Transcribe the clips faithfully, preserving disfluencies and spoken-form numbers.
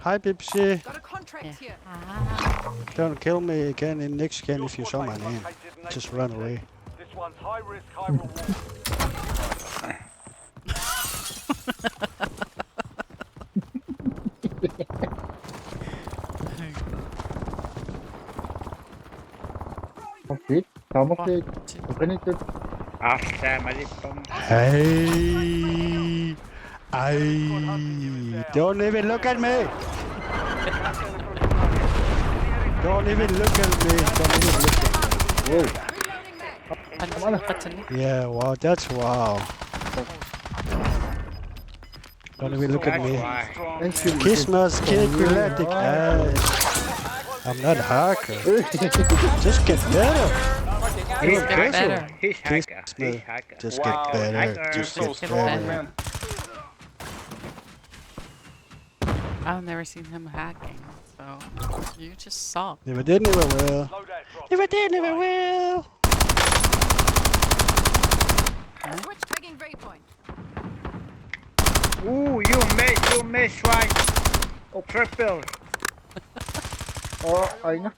Hi, Pepsi. Got a contract Yeah. here. Ah. Don't kill me again in next game if you saw my name. Just run away. This one's high risk, high reward. Okei, taamaappoq. Oqinitut. Arsa malippan. Hey. I don't even look at me. Don't even look at me. Don't even look at me. Whoa. Qanilliqatsinni. Yeah, wow, that's wow. Don't even look at me. Thank you. Kiss my skin, Galactic. I, I'm not hacker. Just get better. He's Get hacker. better. He's hacker. He's Smith. hacker. Just get better. Just get Get better. better. I've never seen him hacking, so you just saw. Never did, never will. Loadout drop. Never did, never will. Switch taking Vaypoint. Ooh, you miss, you miss right. Oh, triple. Oh, aina.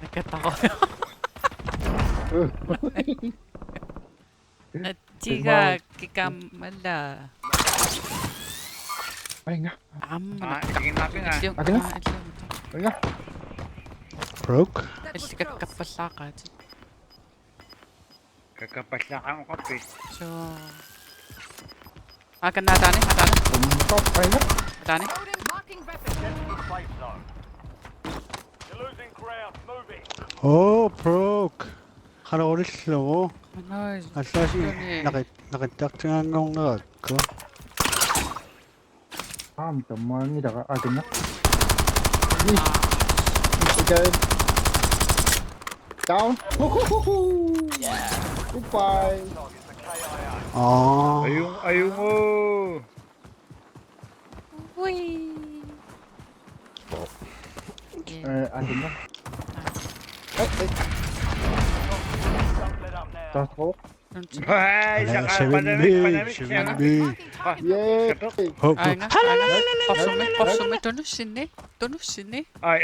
Nakataro. Tiga kikamala. Aina. Amma. Ah, sige nga nga. Illu. Agna? Ah, illu. Aina. Broke. Illu kakkapallaaqaatit. Kakkapallaaqaaqappit. So. Akanna ataani, ataani, Umtop aina. ataani. Loading, marking weapon. Safe zone. You're losing ground. Move it. Oh, broke. Qanoq ulillugu. Anoi. Allaasi Tuni. Naqit naqittartigaanngornerakku. Aam tammaanngilaq agna. Again. Down. Goodbye. Oh. Ayun, ayun oh. Wee. Yeah. Eh, agna. Eh, eh. Taas ko. Ay, Ala, saka seven panamik, B, panamik, seven panamik. B. Marking target. Yay. Hook. Aina. Aina. Porsumi, porsumi, tunussinni. Tunussinni. Ay.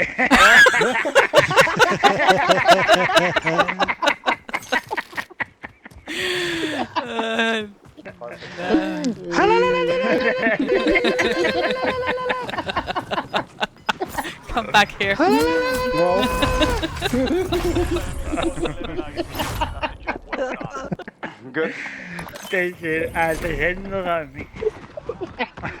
Come back here. Wow. Good. Tæ, tæ, aa, tæ, tæ,